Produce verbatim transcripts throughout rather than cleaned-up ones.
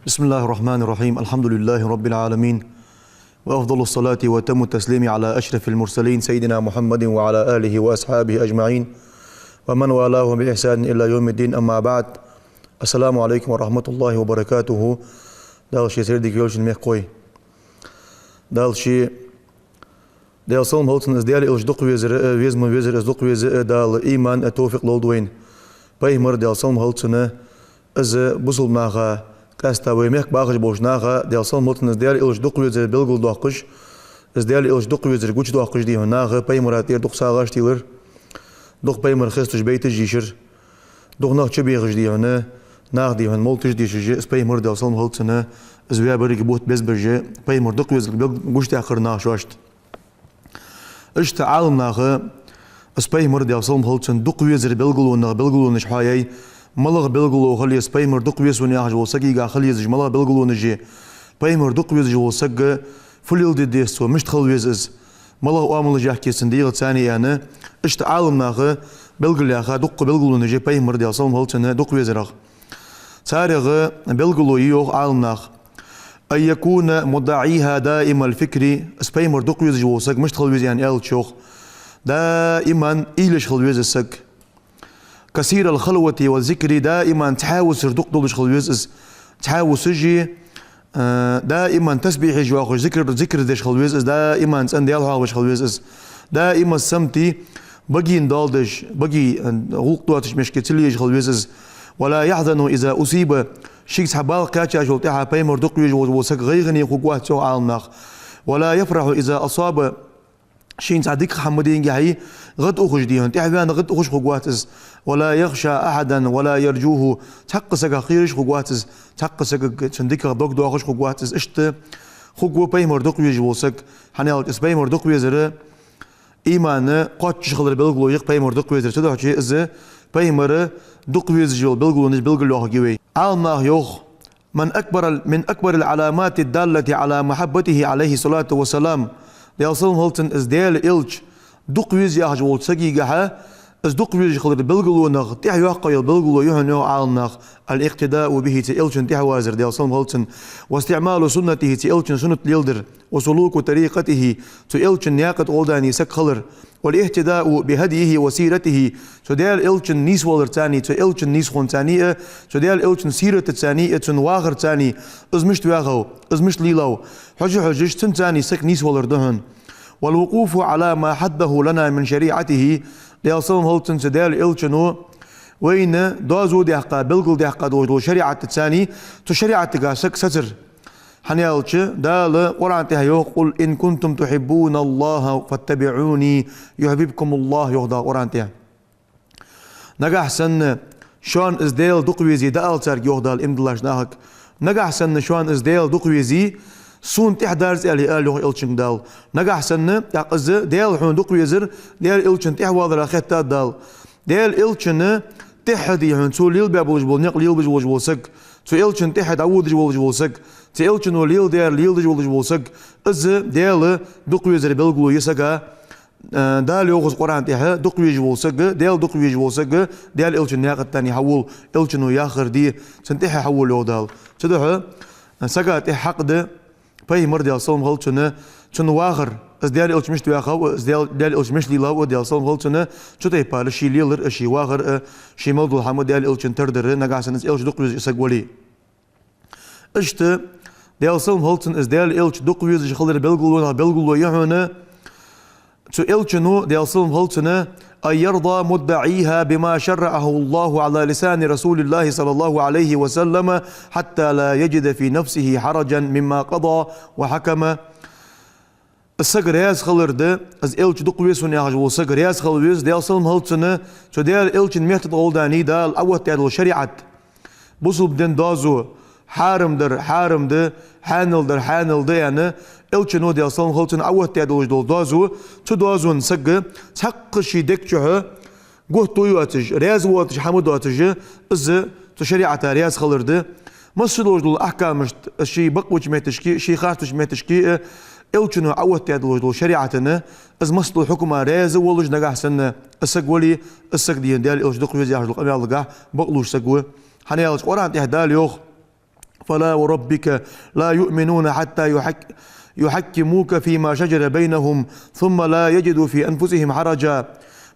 بسم الله الرحمن الرحيم. الحمد لله رب العالمين. وأفضل الصلاة وأتم التسليم على أشرف المرسلين سيدنا محمد وعلى آله وأصحابه أجمعين. ومن والاهم بإحسان إلى يوم الدين. أما بعد. السلام عليكم ورحمة الله وبركاته. Дала ший сардиг йолчун мехкой. Дала ший Дала салам хилда цунна, из Дала элча дукха везар, э, веза ма везар, из дукха веза, э, Дала иман, э, товфикъ лолда вайна. Пайхамар, Дала салам хилда цунна, из бусалба наха, къаьстта вай мехка бахаш болча наха, Дала салам хилда цунна, из Дала элча дукха везар белгалдоаккхаш, из Дала элча дукха везар гучадоаккхаш дийхьа наха, пайхамара тӀера дукха сагӀаш телар, дукха пайхамар хесташ байташ йийшар, дукха нах чубехаш дийхьа, нах дийхьа молташ дешаш, из пайхамар, Дала салам хилда цунна, из ваь беррига бутт безбеш, пайхамар дукха везар белгал гучадаьккхар наха шоашта. Иштта Ӏаламнаха из пайхамар, Дала салам хилда цунна, дукха везар белгалонах белгалонаш хьаяй, малагӀа белгало хила еза, из пайхамар дукха веза хул яхаш вола сагага хила езаш малагӀа белгалонаш я, пайхамар дукха везаш вола саг фу леладе деза цо, мишта хила веза из, малагӀа оамалаш яхке цун дегӀаца цани аьнна, иштта Ӏаламнаха белгалъяьха дуккха белгалонаш я пайхамар, Дала салам хилда цунна, дукха везарах. Царех белгало я йоах Ӏаламнаха: أن يكون مدعيها دائم الفكر, из пайхамар дукха везаш вола саг мишта хила веза аьнна аьлча йоах, даиман уйлаш хила веза из саг. كثير الخلوة والذكر, даиман цхьаь вусар дукха долаш хила веза из. Цхьаь вусаш, э, даиман тасбихьаш йоахаш, зикр, зикр деш хила веза из, даиман цӀена Даьла хьоахавеш хила веза из. دائم الصمت, багийна доал деш, багий, э, гӀулакх доацача мешке ца лелаш хила веза из. ولا يحزن إذا أصيب, шийга цхьа бала кхаьчачул тӀехьагӀа пайхамар дукха везаш вола саг гӀайгӀане хургвац йоах Ӏаламнаха. ولا يفرح إذا أصاب, шийна цхьа дика хӀама ма денгехьа, гӀадухаш дийхьа, тӀехьаваьнна гӀадухаш хургвац из. ولا يخشى أحدا ولا يرجوه, цхьаккха сагах кхераш хургвац из, цхьаккха сагага цун диках дог доахаш хургвац из. Иштта хургва пайхамар дукха везаш вола саг, хӀана аьлча из пайхамар дукха везар иман кхоачаш хилара белгало я-кх пайхамар дукха везар. Цудухьа из пайхамар дукха везаш йола белгалонаш белгалъяьхаргья вай. Ӏаламнаха йоах: من أكبر، من أكبر العلامات الدالة على محبته عليه الصلاة والسلام, Дала салам хилда цунна, из Дала элча дукха веза яхаш волча сагагахьа, из дукха везаш хилара белгалонах тӀехьа йоаккхагӀа йола белгало я хьона йоах Ӏаламнаха: الاقتداء به, цу элчанна тӀехьавазар, Дала салам хилда цунна, واستعمال سنته, цу элчан суннат леладар, وسلوك طريقته, цу элчан наькъа тӀа гӀолла дани саг хилар, والاهتداء بهديه وسيرته, цу Дала элчан нийсваларцани, цу элчан нийсхонцани а, цу Дала элчан сиратацани а, цун вахарцани, из мишта ваьхав, из мишта лелав, хьожа-хьожаш, цунцани саг нийсвалар да хьона. والوقوف على ما حده لنا من شريعته, Дала салам хилда цунна, цу Дала элчано вайна доазув даьккха, белгалдаьккха долаш дола шариӀатацани, цу шариӀатага саг сацар. ХӀана аьлча Дала Къуръан тӀа йоах: قل إن كنتم تحبون الله فاتبعوني يحببكم الله, йоах Дала Къуръан тӀа. Нагахь санна шоана из Дала дукха везе, дӀаала царга, йоах Дала, иман диллача нахага. Нагахь санна шоана из Дала дукха везе, сона тӀехьадарца аьле, ала йоах элчанга Дала. Нагахь санна, тӀаккха из Дала хьона дукха везар, Дала элчанна тӀехьавалара хетта Дала. Дала элчанна тӀехьа дий хьона, цо лелабаь болаш бола никъ лелабеш волаш вола саг, цу элчанна тӀехьа дӀаводаш волаш вола саг, цу элчано леладаьр леладеш волаш вола саг, из Дала дукха везара белгало я сага, э, Дала йоах из Къуръан тӀа, дукха везаш вола саг, Дала дукха везаш вола саг, Дала элчан наькъа тӀа хьавола, элчано яхар де, цунна тӀехьа хьавола йоах Дала. Цудухьа, э, сага тӀехьа хьакъ да, пайхамар, Дала салам хилда цунна, цун вахар, из Дала элча мишта ваьхав, из Дала, Дала элча мишта лелав, Дала салам хилда цунна, цу тайпара ший лелар, ший вахар, ший мел дола хӀама Дала элчанна тардар, нагахь санна из элча дукха везаш саг вале. Иштта, Дала салам хилда цунна, из Дала элча дукха везаш хилара белгалонах белгало я хьона, цу элчано, Дала салам хилда цунна, أن يرضى مدعيها بما شرعه الله على لسان رسول الله صلى الله عليه وسلم حتى لا يجد في نفسه حرجا مما قضى وحكم. Из саг раьза хилар да, из элча дукха веза хьона яхаш вола саг раьза хила веза, Дала салам хилда цунна, цу Дала элчан метта тӀа гӀолла дани Дала Ӏооттадаь дола шариӀат. Бусалба дина доазув, хьарам дар хьарам да, хьанал дар хьанал да аьнна, элчано, Дала салам хилда цунна, Ӏооттадаь долаш дола доазув, цу доазон саг цхьаккха ший дег чухьа готта йоацаш, раьза воацаш хӀама доацаш, из цу шариӀата раьза хилар да. Масса долаш дола ахькамашта, ший бакъвеча метташка, ший харцвеча метташка, элчано Ӏооттадаь долаш дола шариӀатана, из масса дола хьукма раьза волаш нагахь санна из саг вале, из саг дийхьа Дала элча дукха веза яхаш дола къамаьлагахь бакълуш саг ва. ХӀана аьлча Къуръан тӀа Дала йоах: فلا وربك لا يؤمنون حتى يحك-، يحكموك فيما شجر بينهم ثم لا يجدوا في أنفسهم حرجا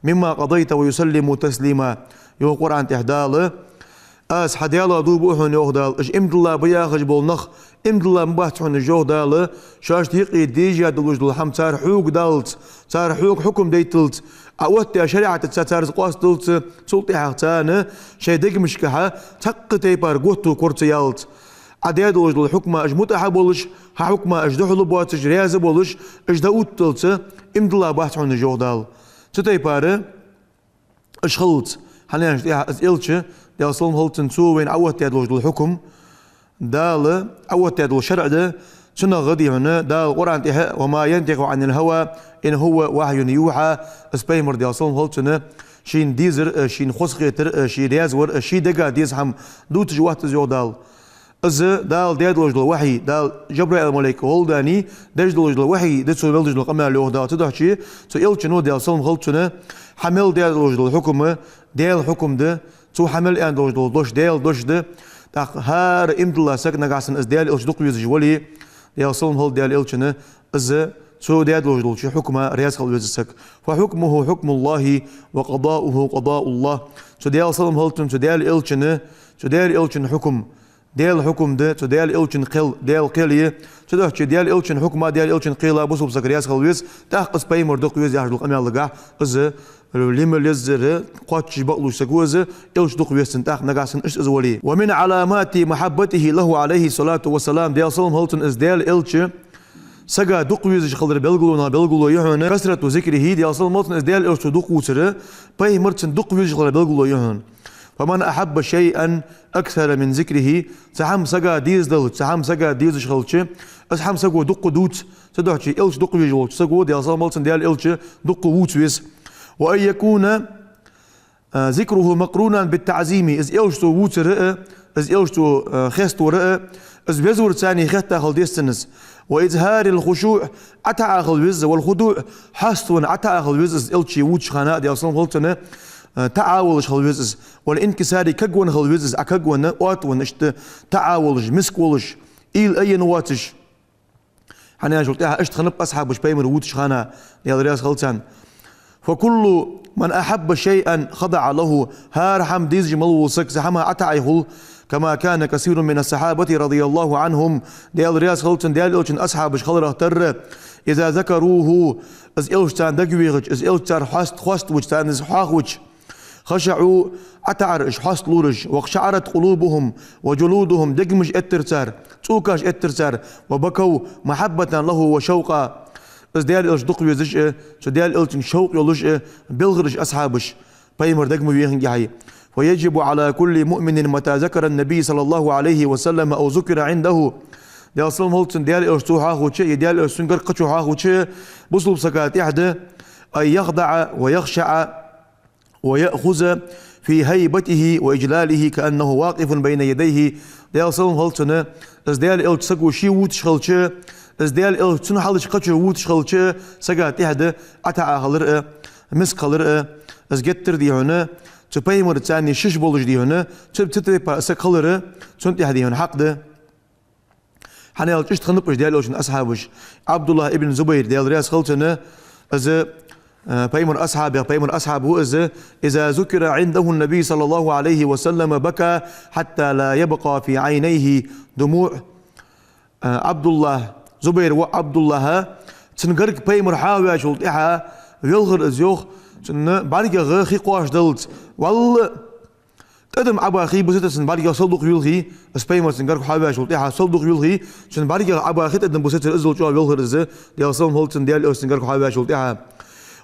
مما قضيت ويسلموا تسليما. Йоах Къуръан тӀа Дала: «Аз хьа Даьлах дув буъ хьона, йоах Дала, уж иман дилла ба яхаш бола нах, иман дилла ма бац хьона уж, йоах Дала, шоашта юкъе дезаш долаш дола хӀама цар хьога даллалца, цар хьога хьукам дайталца, Ӏа оттадаь шариӀатаца цар къоастадалца, цул тӀехьагӀа царна шоай дегашкахьа цхьаккха тайпара готто кора ца яллалца. Ӏа даь долаш дола хьукма уж мутӀахьа болаш, хьа хьукма уж духьала боацаш, раьза болаш, уж дӀаоттадалца, иман дилла бац хьона уж, йоах Дала». Цу тайпара уж хилалца, хӀана аьлча тӀехьа из элча, Даьла салам хилда цунна, цо вайна Ӏооттадаь долаш дола хьукам, Дала Ӏооттадаь дола шарӀ да, цунах гӀадий хьона Дала Къуръан тӀа: «وما ينطق عن الهوى إن هو وحي يوحى». Из пайхамар, Даьла салам хилда цунна, шийна дезар а, шийна хоза хетар а, ше раьза вар а, ший дега деза хӀама дувцаш вац из, йоах Дала. Из Дала даь долаш дола вахьи, Дала Жабраил малайк гӀолла даьнна деш долаш дола вахьи да цо мел деш дола къамаьл, йоах Дала. Цудухьа цу элчано, Даьла салам хилда цунна, хьа мел даь долаш дола хьукам Даьла хьукам да, цо хьа мел аьнна долаш дола дош Даьла дош да. ТӀаккха хӀара иман дилла саг, нагахьа санна из Даьла элча дукха везаш вале, Даьла салам хилда Даьла элчанна, из цо даь долаш долча хьукма раьза хила веза саг. «فحكمه حكم الله وقضاؤه قضاء الله». Цу, Даьла салам хилда цунна, цу Даьла элчана, цу Даьла элчан хьукам Даьла хьукам да, цу Даьла элчан кхел Даьла кхел я. Цудухьа Даьла элчан хьукма, Даьла элчан кхела бусалба саг раьза хила веза, тӀаккха из пайхамар дукха веза яхаш дола къамаьл дагахь, из лима леззара кхоачаш бакълуш саг ва из, элча дукха веза цунна тӀаккха, нагахьа санна иштта из вале. «ومن علامات محبته له عليه الصلاة والسلام», Даьла салам хилда цунна, из Даьла элча сага дукха везаш хилара белгалонех белгало я хьона: «كثرة ذكره», Даьла салам хилда цунна, из Даьла элча цо дукха вувцар, пайхамар цунна дукха везаш хилара белгало я хьона. «فمن أحب شيئا أكثر من ذكره», цхьа хӀама сага дезадалча, цхьа хӀама сага дезаш хилча, из хӀама саго дукха дувц, цудухьа элча дукха везаш волча саго, Даьла салам хилда цунна, Даьла элча дукха вувца веза. «وأن يكون ذكره مقرونا بالتعظيم», из элча цо вувцар а, из элча цо хествар а, из везарца цхьана хетта хила деза цунна из. «وإظهار الخشوع», ӀотаӀа хила веза из, «والخضوع», хьаставенна ӀотаӀа хила веза из, элча вувцача хана а, Даьла салам хилда цунна, таӀа волаш хила веза из. «والانكسار», кагвенна хила веза из, Ӏа кагвенна, ӀотӀавенна, иштта таӀа волаш, миска волаш, уйла айена воацаш. ХӀана аьлча тӀехьа иштта хиннаб асхьабаш пайхамар вувцача хана, Даьла раьза хилда царна: «فكل من أحب شيئا خضع له», хӀара хӀама дезаш мел вола саг цу хӀаман ӀотаӀа хул, «كما كان كثير من الصحابة رضي الله عنهم», Даьла раьза хилда царна, Даьла элчан асхьабаш хиларах тара, «إذا ذكروه», из элча царна дагавехача, из элча цар хьост-, хоаставача, царна из хьоахавача, «خشعوا», ӀотаӀар уж, хьоасталора уж, «واقشعرت قلوبهم وجلودهم», дегамаш эттар цар, цӀокаш эттар цар, «وبكوا محبة له وشوقا». Из Даьла элча дукха везаш а, цу Даьла элчанга шовкъ йолаш а белхар уж асхьабаш, пайхамар дага ма вехангехьа. «فيجب على كل مؤمن متى ذكر النبي صلى الله عليه وسلم أو ذكر عنده». Даьла салам хилда цунна, Даьла элча цо хьоахавача, е Даьла элча цун гарга кхычо хьоахавача, бусалба сага тӀехьа да: «أن يخضع ويخشع ويأخذ في هيبته وإجلاله كأنه واقف بين يديه». Даьла салам хилда цунна, из Даьла элча саго ше вувцаш хилча, из Даьла элча цун хьалхашка кхычо вувцаш хилча, сага тӀехьа да ӀотаӀа хилар а, миска хилар а, из геттара дий хьона, цу пайхамарца цхьана шиш болаш дий хьона, цу, цу тайпара саг хилар а цунна тӀехьа дий хьона хьакъ да. ХӀана аьлча иштта хиннаб уж Даьла элчан асхьабаш. Ӏабдуллахь ибн Зубайр, Даьла раьза хилда цунна, из, э, пайхамара асхьабех пайхамара асхьаб ва из: «إذا ذكر عنده النبي صلى الله عليه وسلم بكى حتى لا يبقى في عينيه دموع». Э, Ӏабдуллахь, Зубайра воӀ Ӏабдуллахь, цун гарга пайхамар хьоахаваьчул тӀехьа велхар из, йоах, цун бӀаргех хи кхоачадалца. Валла, тӀадам Ӏобаха хи бисацар цун бӀаргех, сел дукха вийлха хи, из пайхамар цун гарга хьоахаваьчул тӀехьа сел дукха вийлха хи, цун бӀаргех Ӏобаха хи тӀадам бисацар, иззал чӀоагӀа велхар из, Даьла салам хилда цунна, Даьла элча цун гарга хьоахаваьчул тӀехьа.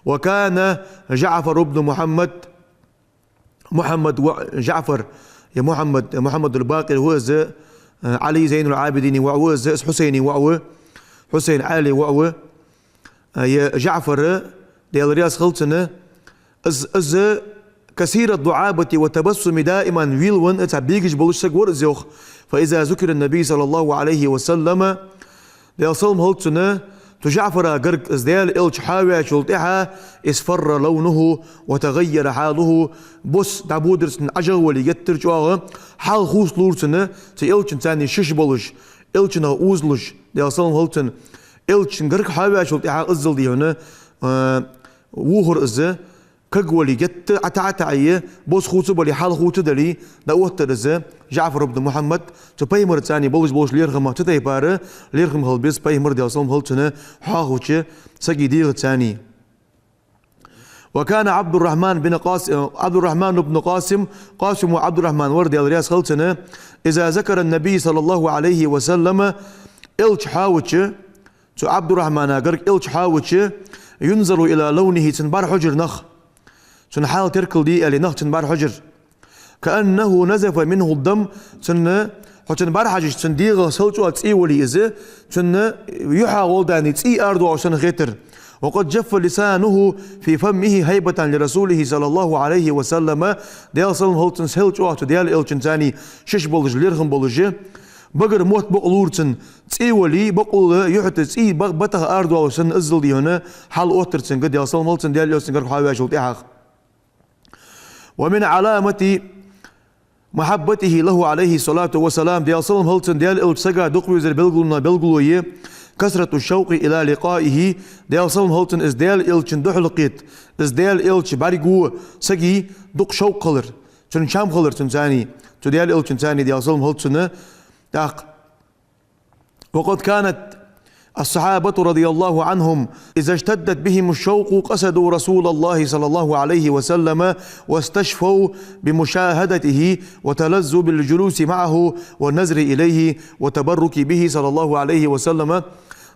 «وكان جعفر بن محمد», Мухьаммада воӀ ЖаӀфар, е Мухьаммад, Мухьаммадул-Бакъир ва из, э, Ӏали Зайнул-Ӏабидина воӀ ва из, из Хьусайна воӀ ва, Хьусайн Ӏалий воӀ ва. Э, е ЖаӀфар, Даьла раьза хилда цунна, из, из كثير الدعابة والتبسم دائما, вийлавенна, цхьа бегаш болаш саг вар из, йоах. «فإذا ذكر النبي صلى الله عليه وسلم», Даьла салам хилда цунна, Цу ЖаӀфара гарга из Даьла Элча хьаваьчул тӀехьагӀа, اصفر لونه وتغير حاله, бос дӀабодар цун, ӀажагӀа вале геттара чӀоагӀа, хьал хувцалора цун, цу Элчанца шиш болаш, Элчанах озалуш, Даьла салам хилда цунна, Элча гарга хьаваьчул тӀехьагӀа иззал дий хьона, а, вохар из, каг вале геттара, ӀотаӀа-ӀотаӀа е, бос хувцабале, хьал хувцадале, дӀаоттар из, ЖаӀфар ибн Мухьаммад, цу пайхамарца болаш болча лерхӀамах цу тайпара лерхӀам хила беза пайхамара, Даьла салам хилда цунна, хьоахавача сага дегӀаца. وكان عبد الرحمن بن قاس-، عبد الرحمن بن قاسم, Къасим воӀ Ӏабдуррахьман вар, Даьла раьза хилда цунна, إذا ذكر النبي صلى الله عليه وسلم, Элча хьаваьча, цу Ӏабдуррахьмана гарга Элча хьаваьча, ينظر إلى لونه, цун бӀарахьожар нах, цун хьал теркалде аьле, нах цун бӀарахьожар. كأنه نزف منه الدم, цун, хьо цун бӀарахьежача, цун дегӀах сел чӀоагӀа цӀий вале из, цун юхьа гӀолла цӀий арадоагӀаш санна хетар. وقد جف لسانه في فمه هيبة لرسوله صلى الله عليه وسلم, Даьла салам хилда цунна, сел чӀоагӀа цу Даьла Элчанца шиш болаш, лерхӀам болаш, багара мотт бакълора цун, цӀий вале, бакъулла юхьа тӀа цӀий ба-, батах арадоагӀаш санна, иззал дий хьона, хьал оттар цунга, Даьла салам хилда цунна, Даьла Элча гарга хьаваьчул тӀехьагӀа. ومن علامة محبته له عليه الصلاة والسلام, Даьла салам хилда цунна, Даьла Элча сага дукха везара белгалонех белгало я, كثرة الشوق إلى لقائه, Даьла салам хилда цунна, из Даьла Элчана духьалкхета, из Даьла Элча бӀаргаго сага дукха шовкъ хилар, цун чам хилар цунца, цу Даьла Элчанца, Даьла салам хилда цунна, тӀаккха. وقد كانت الصحابة رضي الله عنهم إذا اشتد بهم الشوق قصدوا رسول الله صلى الله عليه وسلم واستشفوا بمشاهدته وتلذوا بالجلوس معه والنظر إليه والتبرك به صلى الله عليه وسلم.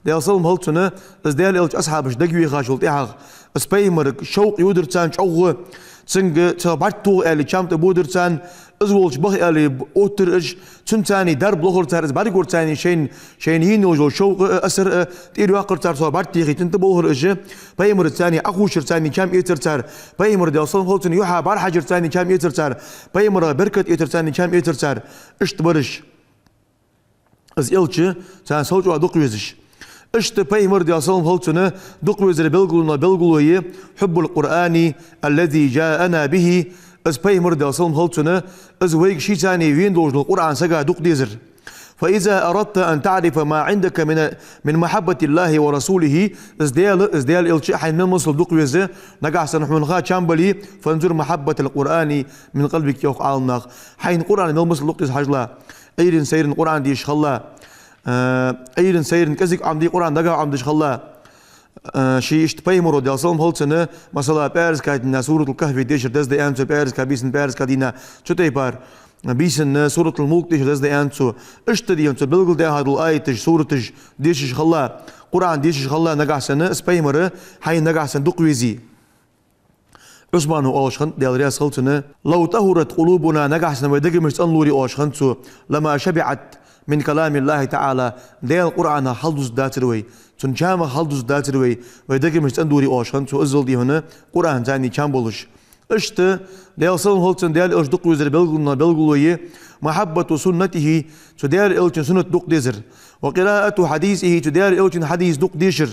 Даьла салам хилда цунна, из Даьла Элча асхьабаш дагавехачул тӀехьагӀа, из пайхамарга шовкъ йодар царна чӀоагӀа, цунга цхьа бӀарг тоха аьле, чам тӀабодар царна, из волча баха аьле, оттар уж, цунца дарба лохар цар, из бӀаргагора царна шоай, шоайна енна йола шовкъ а, асар а, тӀера йоаккхар цар, цхьа бӀарг техе, цунна тӀаболхар уж, пайхамарца Ӏохувшар царна, чам эцар цар, пайхамара, Даьла салам хилда цунна, юхьа бӀарахьежар царна, чам эцар цар, пайхамара беркат эцар царна, чам эцар цар. Иштта бар уж. Из Элча царна сел чӀоагӀа дукха везаш. Иштта пайхамара, Даьла салам хилда цунна, дукха везара белгалонех белгало я حب القرآن الذي جاءنا به. Из пайхамара, Даьла салам хилда цунна, из вайга шийца вена долаш дола Къуръан сага дукха дезар. فإذا أردت أن تعرف ما عندك من، من محبة الله ورسوله, из Даьла, из Даьла Элча хьайна мел масал дукха веза, нагахьа санна хьона ха чам бале, فانزع محبة القرآن من قلبك, йоах Ӏаламнаха. Хьайна Къуръан мел масал дукха деза хьажал. Ӏуйрийна-сайрийна Къуръан дешаш хила, а, Ӏуйрийна-сайрийна кӀезига Ӏомаде Къуръан, дагахьа Ӏомадеш хила. А, ший иштта пайхамара, Даьла салам хилда цунна, масала, пӀаьраска дийнахьа Суратуль-Кахф дешар деза да аьнна цо, пӀаьраска, бийсанна пӀаьраска дийнахьа, цу тайпара, бийсанна Суратуль-Мулк дешар деза да аьнна цо. Иштта дий хьона цо белгалдаьха дола аяташ, сураташ дешаш хила, Къуръан дешаш хила нагахьа санна, из пайхамар хьайна нагахьа санна дукха везе. Ӏусмана оалаш хиннад, Даьла раьза хилва цунна: «لو طهرت قلوبنا», нагахьа санна вай дегамаш цӀенлуре оалаш хиннад цо, «لما شبعت من كلام الله تعالى», Даьла Къуръанах хьалдузаргдацар вай, цун чамах хьалдузаргдацар вай, вай дегамаш цӀенлуре оалаш хиннад цо, иззал дий хьона Къуръанца чам болаш. Иштта, Даьла салам хилва цунна, Даьла Элча дукха везара белгало-, белгало я, «محبة سنته», цу Даьла Элчан суннат дукха дезар, «وقراءة حديثه», цу Даьла Элчан хьадис дукха дешар.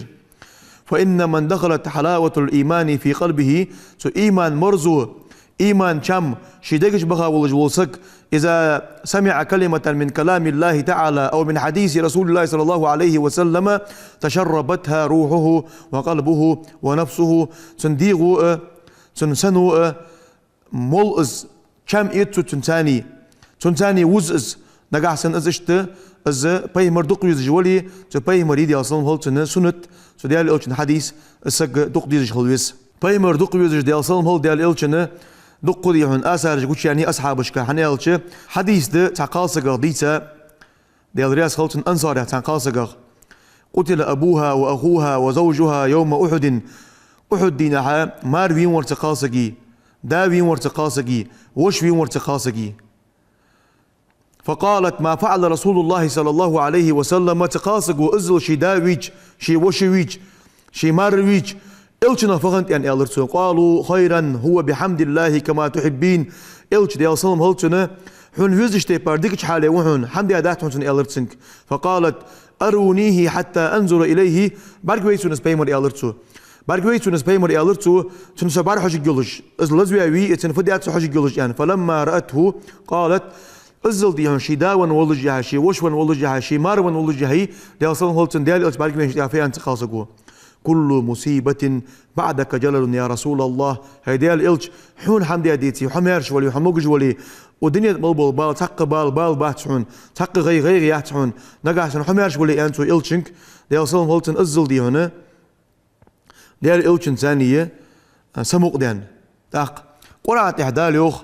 «فإن من دخلت حلاوة الإيمان في قلبه», цу иман марзо, иман чам ший дега чу баха волаш вола саг, «إذا سمع كلمة من كلام الله تعالى أو من حديث رسول الله صلى الله عليه وسلم تشربتها روحه وقلبه ونفسه», цун дегӀо а, цун сано а, мол из, чам эц цо цунца, цунца вуз из, нагахьа санна из иштта, из пайхамар дукха везаш вале, цу пайхамара, Даьла салам хилва цунна, суннат, цу Даьла Элчан хьадис, из саг дукха дезаш хила веза. Пайхамар дукха везаш, Даьла салам хилва Даьла Элчана, дукха дий хьона асараш гучаяьннай асхьабашка, хӀана аьлча, хьадис да цхьан кхалсагах дийца, Даьла раьза хилва цунна, ансарех цхьан кхалсагах: «قتل أبوها وأخوها وزوجها يوم أحد». Ухьуд дийнахьа мар венавар цу кхалсага, да венавар цу кхалсага, воша венавар цу кхалсага. «فقالت: ما فعل رسول الله صلى الله عليه وسلم؟» Цу кхалсаго иззал ший да вийча, ший воша вийча, ший мар вийча, Элчанах фу хиннад аьнна аьлар цо. «قالوا: خيرا، هو بحمد الله كما تحبين». Элча, Даьла салам хилва цунна, Хьона везача тайпара дикача хьале ва хьона, хӀама даь дац хьона цунна, аьлар цунга. فقالت: «أرونيه حتى أنظر إليه». БӀаргавайра цунна из пайхамар, аьлар цо. БӀаргавайра цунна из пайхамар, аьлар цо, цунна со бӀарахьожаргйолаш, из лазаваь вий, из цунна фу даьд со хьожаргйолаш, аьнна. فلما رأته قالت: Иззал дий хьона, ший да венна воллашехьа, ший воша венна воллашехьа, ший мар венна воллашехьа, Даьла салам хилда цунна, Даьла элча бӀаргавайнача тӀехьа фу аьннад цо, кхалсаго: «كل مصيبة بعدك جلل يا رسول الله». ХӀай Даьла элча, хьона хӀама даь деце, хьо маьрша вале, хьо могаш вале, укх дунен тӀа мел бола бала, цхьаккха бала, бала бац хьона, цхьаккха гӀайгӀа, гӀайгӀа яц хьона. Нагахьа санна хьо маьрша вале, аьннад цо элчанга, Даьла салам хилда цунна, иззал дий хьона, Даьла элчанца цхьана а, са мукъадаьнна. ТӀаккха Къуръан тӀа Дала йоах: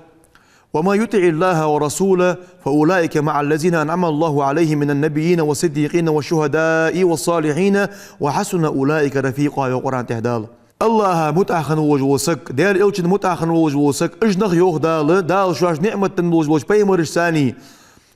«ومن يطع الله والرسول فأولئك مع الذين أنعم الله عليهم من النبيين والصديقين والشهداء والصالحين وحسن أولئك رفيقا», йоах Къуръан тӀа Дала. АллахӀа мутӀахьа хинна волаш вола саг, Даьла элчанна мутӀахьа хинна волаш вола саг, уж нах, йоах Дала, Дала шоашта ниӀмат денна болаш болча пайхамарашца цхьана,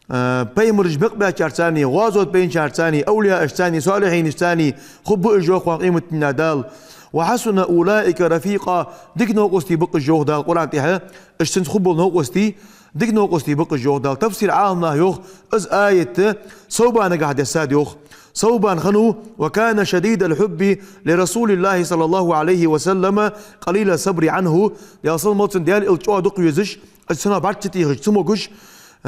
а, пайхамараш бекъабаьчарца цхьана, гӀазот байначарца цхьана, авлияашца цхьана, салихӀинашца цхьана хургба уж, йоах, къематдийнахьа Дала. «وحسن أولئك رفيقا», дика новкъостий ба уж, йоах Дала Къуръан тӀа, уж цунца хургбола новкъостий, дика новкъостий ба уж, йоах Дала. Тафсир Ӏаламнаха йоах, из аят Савбанагахьа дессад, йоах. Савбан хиннав: «وكان شديد الحب لرسول الله صلى الله عليه وسلم قليل الصبر عنه». Даьла салам хилда цунна, Даьла элча чӀоагӀа дукха везаш, из цунах бӀарга ца тӀехача, ца могаш,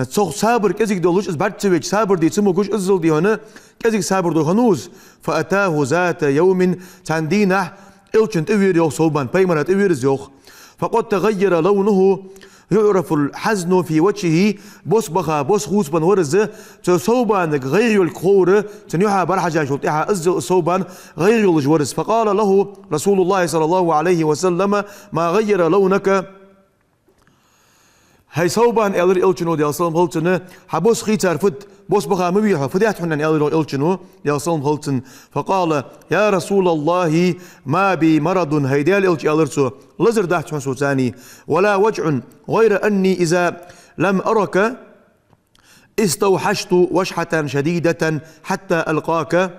цох сабар кӀезига долаш, из бӀарга ца веча, сабар де ца могаш, иззал дий хьона, кӀезига сабар долаш хиннав из. «فأتاه ذات يوم», цхьан дийнахьа элчанна тӀавера, йоах, Савбан, пайхамара тӀавера из, йоах. «فقد تغير لونه يعرف الحزن في وجهه». Бос баха, бос хувцабенна вар из, цу Савбанага гӀайгӀа йолга ховра, цун юхьа бӀарахьежачул тӀехьагӀа иззал Савбан гӀайгӀа йолаш вар из. «فقال له رسول الله صلى الله عليه وسلم: ما غير لونك؟» «ХӀай Савбан, — аьлар элчано, Даьла салам хилда цунна, — хьа бос хийцар фуд? Бос баха ма вий хьо, фу даьд хьона?» — аьнна, аьлар, йоах, элчано, Даьла салам хилда цунна. «فقال: يا رسول الله، ما بي مرض». «ХӀай Даьла элча, — аьлар цо, — лазар дац хьона со цхьана, ولا وجع، غير أني إذا لم أرك استوحشت وحشة شديدة حتى ألقاك».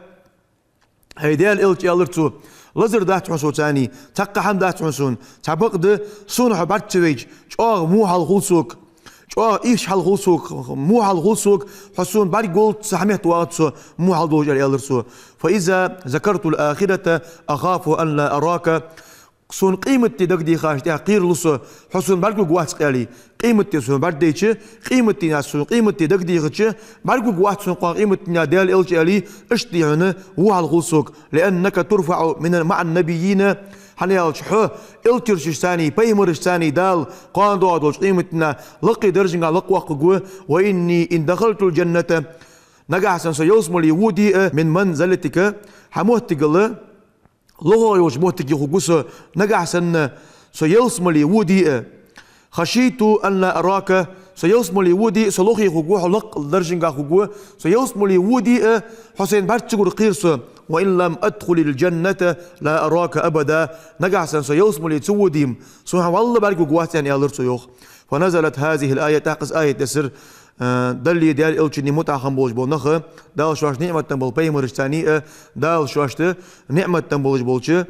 «ХӀай Даьла элча, — аьлар цо, — лазар дац хьона со цхьана, цхьаккха хӀама дац хьона сона, цхьабакъда сона хьо бӀарга ца вайча, чӀоагӀа во хьал хул сога, чӀоагӀа ийрча хьал хул сога, во хьал хул сога, хьо сона бӀаргаволлалца цхьа метте вагӀац со, во хьал долаш», — аьлар цо. «فإذا ذكرت الآخرة أخاف أن لا أراك». Сона къематди дагадехача тӀехьа кхералу со, хьо сона бӀаргагургвац-кх аьле. Къематди сона бӀаргадайча, къематдийнахьа сона, къематди дагадехача, бӀаргагургвац сона-кх Даьла элча аьле, иштта дий хьона во хьал хул сога. «لأنك ترفع من، مع النبيين». ХӀана аьлча хьо элчарашца цхьана, пайхамарашца цхьана Дала кхоана доагӀаш долча къематдийнахьа лакхе даржанга лакхвоаккхаргва. «وإني إن دخلت الجنة», нагахьа санна со ялсмале воде а, «من منزلتك», хьа моттигал лохагӀа йолча моттиге хургва со, нагахьа санна со ялсмале воде а. «خشيت أن لا أراك», со ялсмале воде а, со лохе хургва, хьо лакха даржанга хургва, со ялсмале воде а, хьо сайна бӀарга ца гур кхер со. «وإن لم أدخل الجنة لا أراك أبدا». Нагахьа санна со ялсмале ца воде-м, сона хьо вӀалла бӀаргагургвац, аьнна, аьлар цо, йоах. «فنزلت هذه الآية», тӀаккха из аят дессар, а, Далла, Даьла элчанна мутӀахьа хинна болаш бола нах, Дала шоашта ниӀмат денна болча пайхамарашца цхьана а, Дала шоашта ниӀмат денна болаш болча,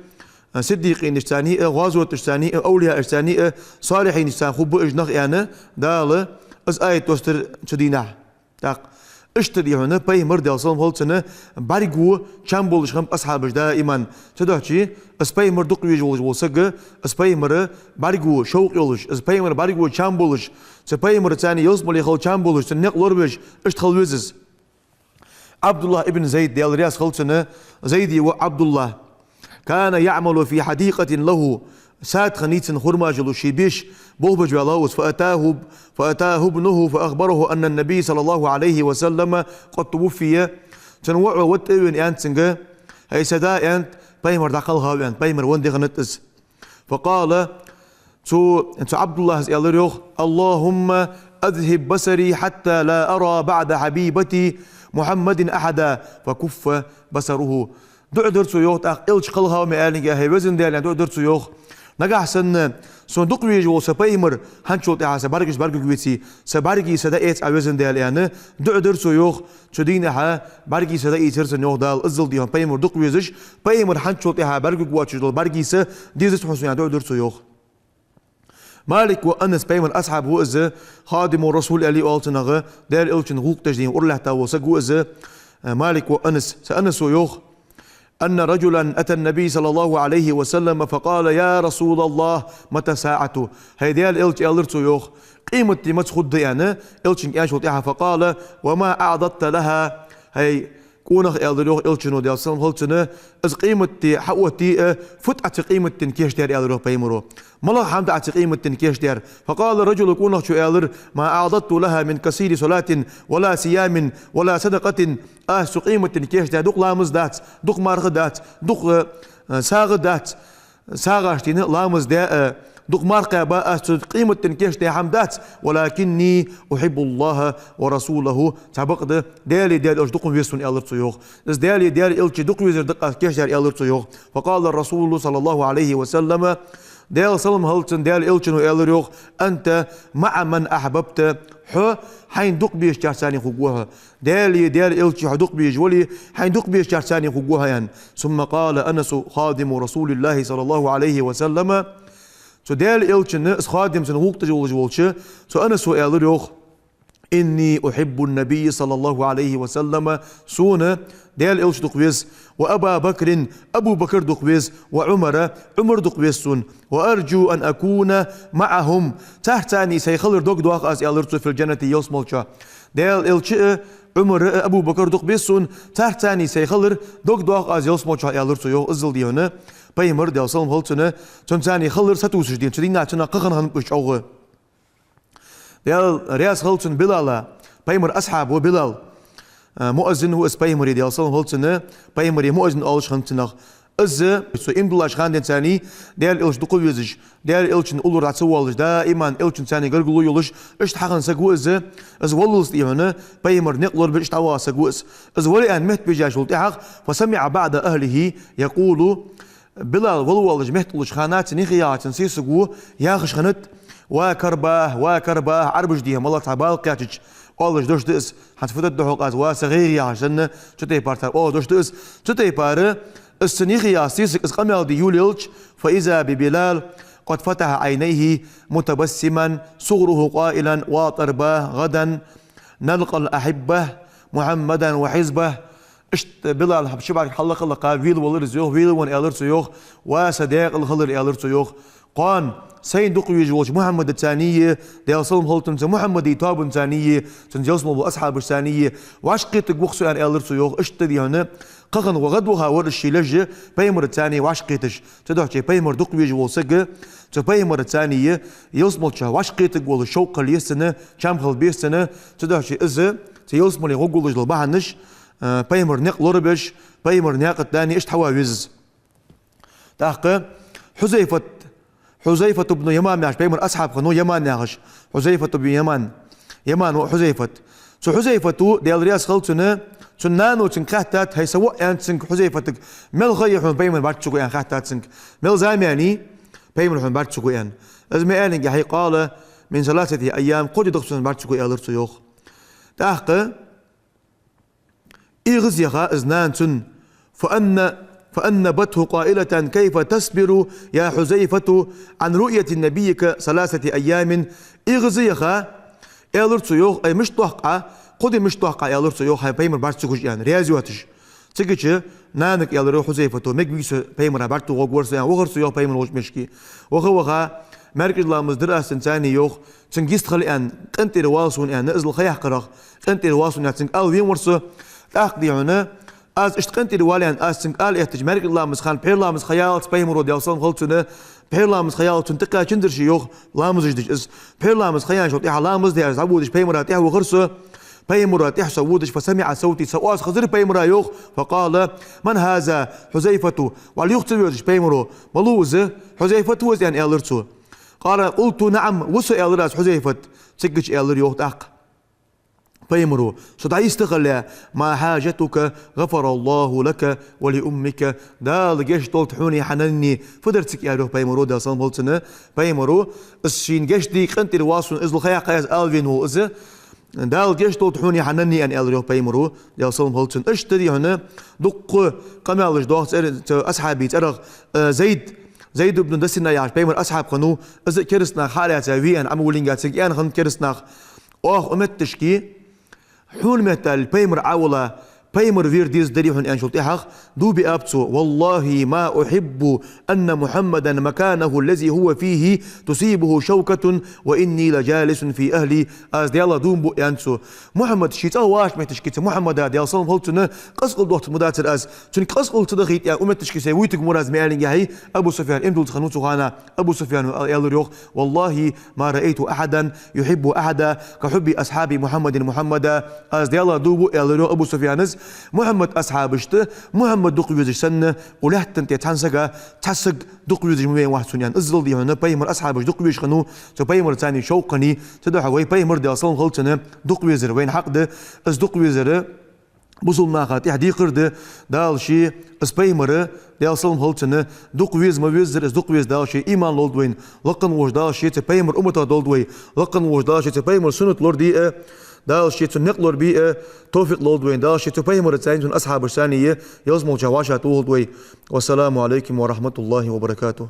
а, сиддикъинашца цхьана а, гӀазоташца цхьана а, авлияашца цхьана а, салихӀинашца цхьана хургба уж нах, аьнна, Дала из аят доссадир цу дийнахьа. ТӀаккха иштта дий хьона пайхамар, Даьла салам хилда цунна, бӀаргаго чам болаш хиннаб асхьабаш даиман. Цудухьа из пайхамар дукха везаш волаш вола саг, из пайхамар бӀаргаго шовкъ йолаш, из пайхамар бӀаргаго чам болаш, цу пайхамарца цхьана ялсмале хила чам болаш, цун никъ лоравеш, иштта хила веза из. Ӏабдуллахь ибн Зайд, Даьла раьза хилва цунна, Зайда воӀ Ӏабдуллахь. «كان يعمل في حديقة له». Сад хиннай цун хурмаш йолаш, ший беш болх беш ваьлла ва из. «فأتاه، فأتاه ابنه فأخبره أن النبي صلى الله عليه وسلم قد توفي». Цун воӀо вӀалла тӀавена, аьннад цунга: «ХӀай са да, — аьннад, — пайхамар дӀакхелхав, — аьннад, — пайхамар венна ди хиннад из». «فقال», цу, цу Ӏабдуллахьас аьлар, йоах: «اللهم أذهب بصري حتى لا أرى بعد حبيبتي محمد أحدا، فكف بصره». ДуӀа дир цо, йоах, тӀаккха элча кхелхав ма аьллинге, хӀай везан Даьла, аьнна, дуӀа дир цо, йоах. Нагахьа санна сона дукха везаш вола са пайхамар хӀанзчул тӀехьа са бӀаргаш бӀаргагургвеце, са бӀарга са дӀаэца Ӏа, везан Даьла, аьнна, дуӀа дир цо, йоах. Цу дийнахьа бӀарга са дӀаийцар цунна, йоах, Дала, иззал дий хьона пайхамар дукха везаш, пайхамар хӀанзчул тӀехьа бӀаргагургвоацаш дола бӀарга са дезац хьона сона, аьнна, дуӀа дир цо, йоах. Малик ва Анас, Пайхамара асхьаб ва из, خادم الرسول аьле оал цунах, Даьла Элчан гӀулакх деш дийна ура лаьтта вола саг ва из, Малик ва Анас. Цу Анаса йоах: أن رجلا أتى النبي صلى الله عليه وسلم فقال: يا رسول الله، متى الساعة؟ ХӀай Даьла Элча, аьлар цо йоах, къематди маца хургда аьнна, Элчанга аьнначул тӀехьагӀа, فقال: وما أعددت لها؟ ХӀай къонах, аьлар йоах Элчано, Даьла салам хилда цунна, из къематди хьаоттае а, фуд Ӏа цу къематден кийчдаьр, аьлар йоах Пайхамаро. МалагӀа хӀама да Ӏа цу къематден кийчдаьр? فقال الرجل, къонахчо аьлар: ما أعددت لها من كثير صلاة ولا صيام ولا صدقة. Аз цу къематден кийчдаь дукха ламаз дац, дукха марха дац, дукха, э, сагӀа дац, сагӀаш дийна, ламаз даь а, дукха марха кхаьба, аз цу къематден кийчдаь хӀама дац. ولكني أحب الله ورسوله. Цхьабакъда, Даьлеи Даьла Элчеи дукха ма веза сона, аьлар цо йоах. Из Даьлеи Даьла Элчеи дукха везар да-кх аз кийчдаьр, аьлар цо йоху. فقال الرسول صلى الله عليه وسلم, Даьла салам хилда цунна, Даьла Элчано аьлар йоху: أنت مع من أحببت, хьо хьайна дукха безачарца цхьаьна хургва хьо. Даьлеи Даьла Элчеи хьо дукха безаш вале, хьайна дукха безачарца цхьаьна хургва хьо, аьнна. ثم قال أنس خادم رسول الله صلى الله عليه وسلم, цу Даьла Элчан, из хадим, цун гӀулакх деш волаш волча цу Анаса аьлар йоху: إني أحب النبي صلى الله عليه وسلم, сона Даьла Элча дукха веза, وأبا بكر, Абу Бакр дукха веза, وعمر, Ӏумар дукха веза сона, وأرجو أن أكون معهم, царца цхьаьна сайн хилар дог доах аз, аьлар цо, في الجنة, ялсмалчохь. Даьла Элча а, Ӏумар а, Абу Бакр дукха беза сона, царца цхьаьна сайн хилар дог доах аз ялсмалчохь, аьлар цо йоху. Иззал дийна Пайхамар, Даьла салам хилда цунна, цунца цхьаьна хилар сатувсаш дийна, цу дийнахь цунах кхаъ хинна хӀунда уьш чӀогӀа. Даьла раьза хилда цунна Билала, Пайхамара асхьаб ва Билал. Э, муаззин ва из Пайхамара, Даьла салам хилда цунна, Пайхамара муаззин оалаш хиннад цунах. Из, цо иман диллача хана денз цхьаьна, Даьла Элча дукха везаш, Даьла Элчан уллув дӀа ца воалаш, даиман Элчанца цхьаьна гаргало йолаш, иштта хьахинна саг ва из, из валлалц дийна, Пайхамара некъ лорабеш иштта дӀаваха саг ва из. Из вале аьнна метта бежаш волчул тӀехьагӀа, فسمع بعض أهله يقول, Билал вала воалаш метта уллача хана цу нихи яхачун сесаго яхаш хиннад: ва карбахь, ва карбахь, Ӏарбаша дийна, малар цхьа бала кхаьчача оалаш дош да из, хӀанз фу дергда хьо-кх аз, ва са гӀайгӀа яхаш санна, цу тайпара цар оалаш дош да из. Цу тайпара из цу нихи яха сесаг из къамел де йолаелча, فإذا ببلال قد فتح عينيه متبسما صغره قائلا: ва карбахь, غدا نلقى الأحبة محمدا وحزبه. Иштта Билал хьа-, ши бӀаьрг хьаллакха-лакха вела валар из йоху, вела ван аьлар цо йоху, ва са декъала хилар аьлар цо йоху. Кхоана сайна дукха везаш волчу Мухьаммадацаний, Даьла салам хилда цунна, цу Мухьаммада тобанцаний, цуьнан ялсмала болу асхьабашцаний вӀашагӀкхетарг ву-кх со аьнна аьлар цо йоху. Иштта дийна, кхахана гӀадваха вара уьш ший лежа Пайхамарацаний вӀашагӀкхеташ. Цудухьа Пайхамар дукха везаш волу саг, цу Пайхамарацаний ялсмалчохь вӀашагӀкхетарг волу шовкъ хила еза цунна, чам хила беза цунна. Цудухьа иза цу ялсмале гӀоргволуш долу бахьанаш, э, Пайхамар некъ лорабеш, Пайхамар некъа тӀа даний иштта хьава веза. ТӀаккха Хьузайфат, Хьузайфат ибн Яман яхаш, Пайхамар асхьаб хиннав Яман яхаш, Хьузайфат ибн Яман, Яман ва Хьузайфат. Цу Хьузайфата, Даьла раьза хилда цунна, цуьнан нано цуьнга хаьттад: «ХӀай, са воӀ, — аьннад цуьнга Хьузайфатага, — мел ха я хьуна Пайхамар бӀаьрг чу гӀо?» — аьнна хаьттад цуьнга. Мел зама яьний Пайхамар хьуна бӀаьрг чу гӀо аьнна. Иза ма аьллинге, хьай, قال: من ثلاثة أيام, кхо де даха цунна бӀаьрг чу гӀо, аьлар цо йоху. ТӀаккха эгӀаз яха иза нана цунна: فأن-, فأنبته قائلة: كيف تصبر يا حذيفة عن رؤية نبيك ثلاثة أيام؟ ЭгӀаз яха, аьлар цо йоху: «Ай, мишта дохку Ӏа, кхо де мишта дохку Ӏа?» — аьлар цо йоху, «хьайн Пайхамар бӀаьрг чу гуш», — аьнна. Раьза йотташ. Цигача нанага аьлар йоху Хьузайфато: «Мега вий со Пайхамара бӀаьрг чу гӀо гуш вара со», — аьнна, вахара цо йоху Пайхамар волчу мешке. Ваха-ваха, маьркӀажа ламаз дира ас цуьнан царний йоху, цуьнга йистхила аьнна, къинтӀера вала суна аьнна, иза ла ха яккхарах, къинтӀера вала суна аьнна, цуьнга ала вен вара со. ТӀаккха дийхьуна, аз иштта къинтӀера вала аьнна, аз цуьнга ала эттача, маьркӀажа ламаз хан, пхьера ламаз ха ялалц Пайхамаро, Даьла салам хилда цунна, пхьера ламаз ха ялалц цунна тӀекхаьчна дара шен йоху, ламазаш деш иза. Пхьера ламаз ха яьнначул тӀаьхьа ламаз деш дӀаводаш Пайхамара тӀехьа вахара со. Пайхамара тӀехьа со водаш, فسمع صوتي, сан оаз хезира Пайхамара йоху, فقال: من هذا؟ حذيفة. Вала юха ца воьдуш Пайхамаро: «Мала ву иза? Хьузайфат ву иза?» — аьнна, аьлар цо. قال: قلت: نعم, ву со, аьлар аз, Хьузайфат. Цигача аьлар йоху тӀаккха Пайхамаро: «Со дӀайистхилла, ما حاجتك؟ غفر الله لك ولأمك». Дала гечдолда хьуний хьан нанний, фу дара цига, аьлар йоху Пайхамаро, Даьла салам хилда цунна. Пайхамаро: «Ас шена гечдий, къинтӀера вала суна, иза ла ха яккха аз ала вен волу иза. Дала гечдолда хьуний хьан нанний», — аьнна, аьлар йоху Пайхамаро, Даьла салам хилда цунна. Иштта дийхьуна, дуккха къамелаш доху цӀер-, цу асхьабий цӀерах, э, Зайд Зайд ибн Дасина яхаш пайхамара асхьаб хиннав, из а кераста наха хьалаьца ве аьнна, Ӏамавуллинга цига аьнна хиннад кераста наха: «Оаха укх метташка хьона метта аьлча пайхамар Ӏовилла, пайхамар вера дезаргдарий хьона?» аьнначул тӀехьагӀа дув биаб цо: «والله ما أحب أن محمدا مكانه الذي هو فيه تصيبه شوكة وإني لجالس في أهلي». Аз Даьлах дув буъ, аьннад цо, Мухьаммад ший цӀагӀа вагӀача метташка, цу Мухьаммада, Даьла салам хилда цунна, къаскъал дохийтаргда ацар аз. Цунга къаскъал ца дахийта, укх метташка со вуйтаргвар аз, ма аьллинге, Абу Суфьян иман диллац хиннав цу хана. Абу Суфьяна аьлар йоах: «والله ما رأيت أحدا يحب أحدا كحب أصحاب محمد محمدا». Аз Даьлах дув буъ, аьлар йоах Абу Суфьяна, Мухьаммада асхьабашта Мухьаммад дукха везаш санна, укх лаьтта тӀа цхьан сага цхьа саг дукха везаш ма вена вац цунна, аьнна. Иззал дий хьона пайхамара асхьабаш дукха везаш хиннав, цу пайхамарца царна шовкъ хиннай, цудухьа вай пайхамар, Даьла салам хилда цунна, дукха везар вайна хьакъ да. Из дукха везар бусалба наха тӀехьа декхар да. Дала ше, из пайхамар, Даьла салам хилда цунна, дукха веза ма веззара, из дукха веза Дала ше иман лолда вайна. Лакха волча Дала ше цу пайхамара умматах долда вай. Лакха волча Дала ше цу пайхамара суннат лораде а, Дала ше цун никъ лорабе а товфикъ лолда вайна. Дала ше цу пайхамарца а, цун асхьабашца а ялсмалча вӀашагӀтохалда вай. والسلام عليكم ورحمة الله وبركاته.